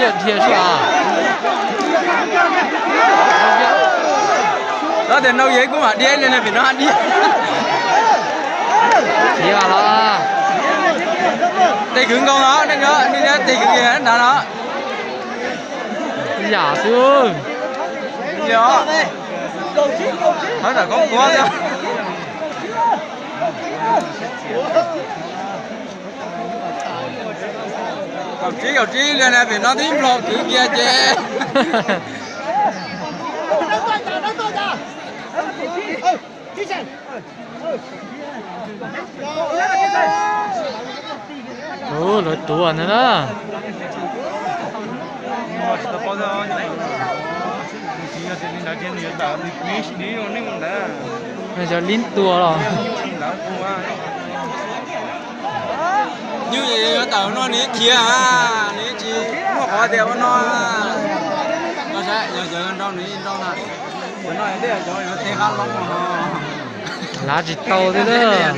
Dhia sua. Tab tias nrau yev kuj mam dhia li ne, vim no dhia. Dhia los. Tes kwv nkaus no, nej nyob, nej nyob tes kwv nkaus nrad no. Yam xwb. Yog. Thov ntawm koob kuav thiab. Kaum tsib kaum tsib li na, vim no twb nplog kwv kiag ces. Tus lawv tuav ntawd na. Yog lib tuag los. Nyuj yuav tawm no nws khiav, nws tsis muaj qhov tias ua no. Yog cov nrau nws nrau na, no tej qab loo. Lav tsis tau thiab.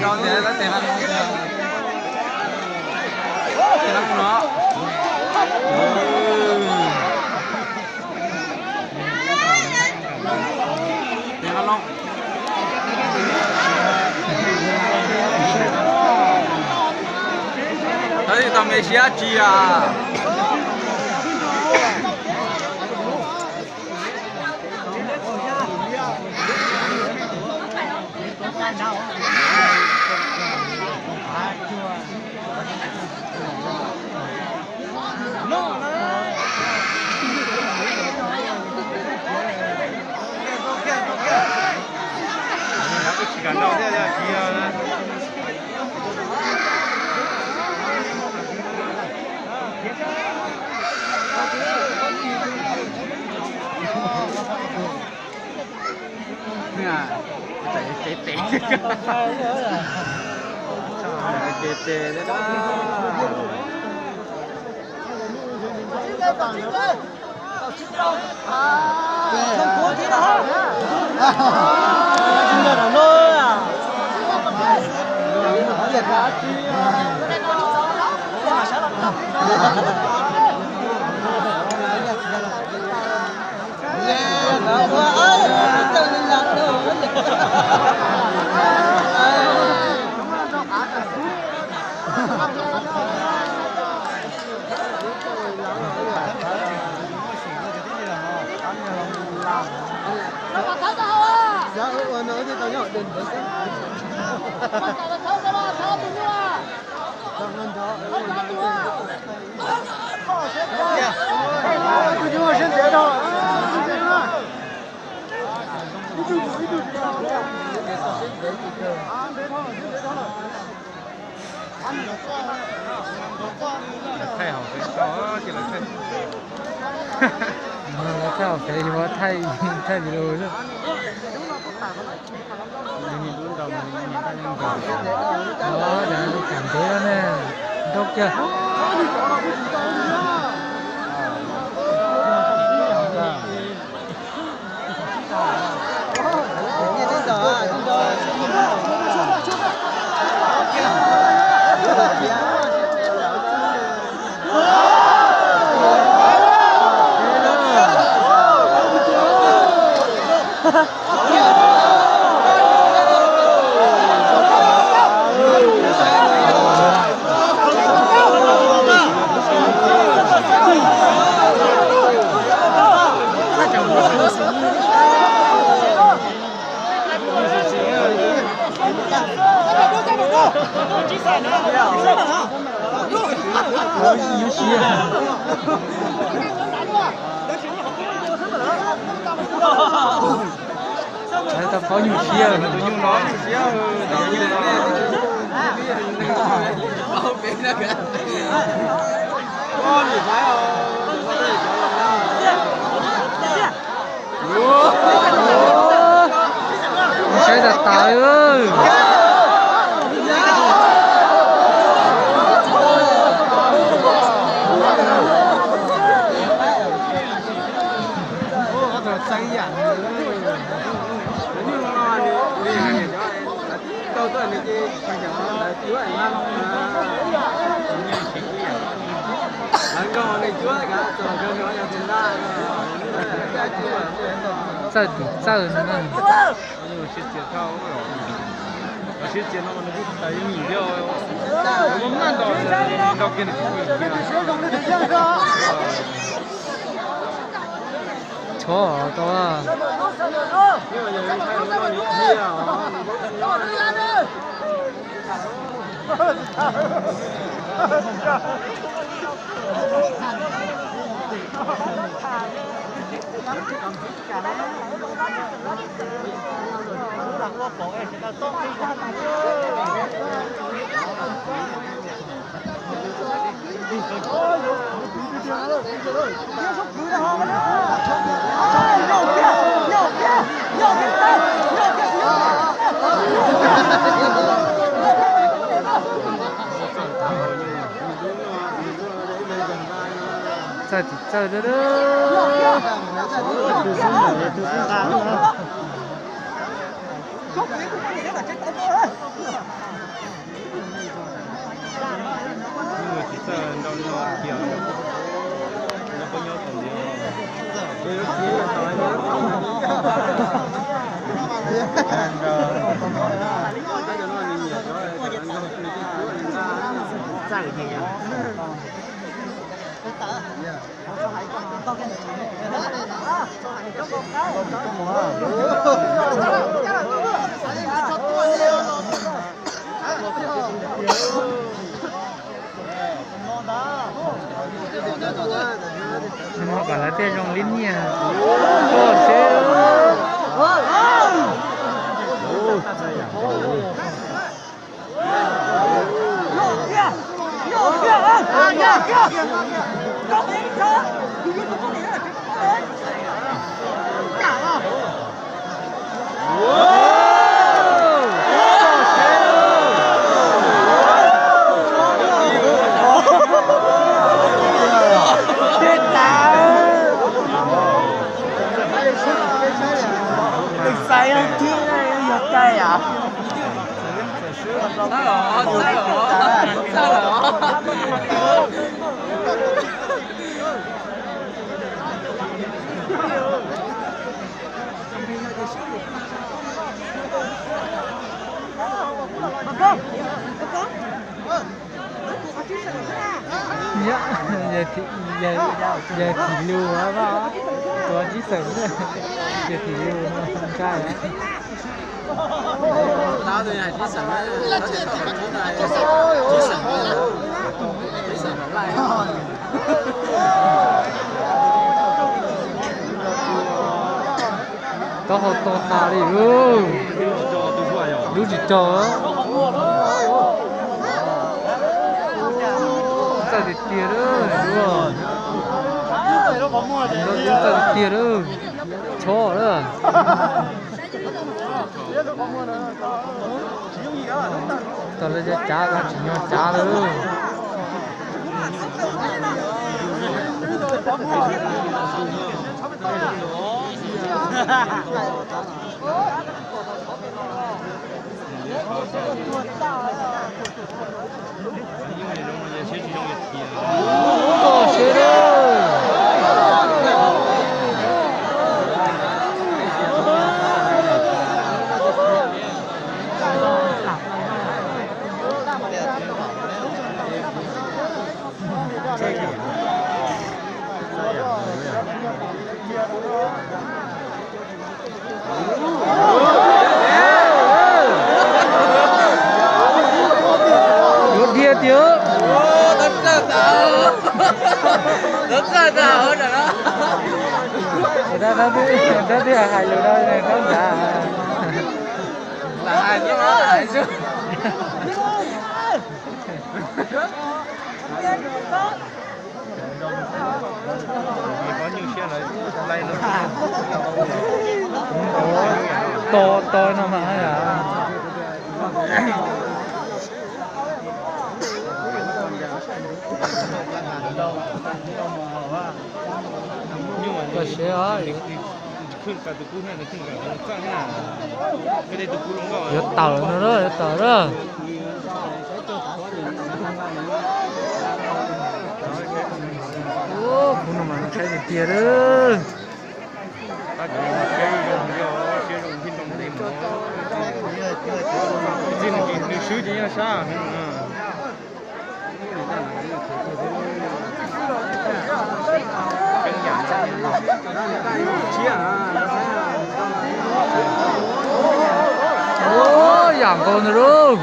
Tab sis tau me siab tsis as. Tes tes, tes tes. Lawv thaij hauv Fev tau, ces lawv thaij. Lawv thaij hauv Fev yuav thaij, thaij video xwb. Lub nram ntev ne, ntau kiag. Tau paub nyuj siab. Saib tas tas li. Txawj tim txawj no na. Chob tau. Txawj tim txawj. Nws mas kom lawv thiaj zoo li nyiaj. Koj seb. Yog thim lus, tuav tsib xeem, yog thim lus no ntshai. Taub hau to tas li. Lub tsis raug. Txawj tiag tiag lawm. Txawj tiag tiag lawm. Chob lawm. Tau lawv cav cav tsis nyog cav lawm. Yuav dhia tiag. Dab twb hais lus rau nws tau nrad. To to no mas. Koj seb os. Yuav tawm no lawm, yuav tawm lawm. Kuv no mas ntshai tiag tiag lawm. Wb tsis nyob sab. Yam nkaus ntawd lauj.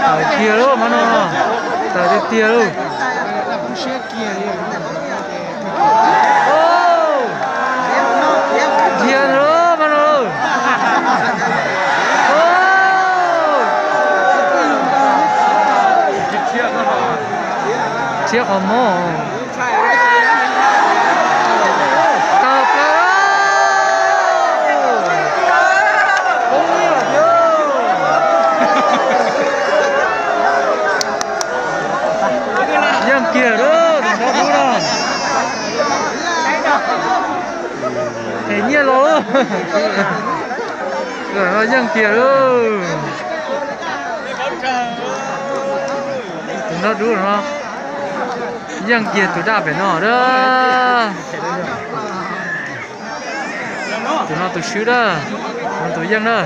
Tawm kiag lauj, hmo no tawm tiag tiag lauj. Dhia ntag lauj, hmo no lauj. Rhiab qhov mob. Tawm plaws. Yeej kiag lauj, tus nraug dub no. Them nyiaj los. Yeej kiag lauj. Tus nraug dub no yeej kiag tus daj pem no a. Tus no tus swb a, tus yeej a.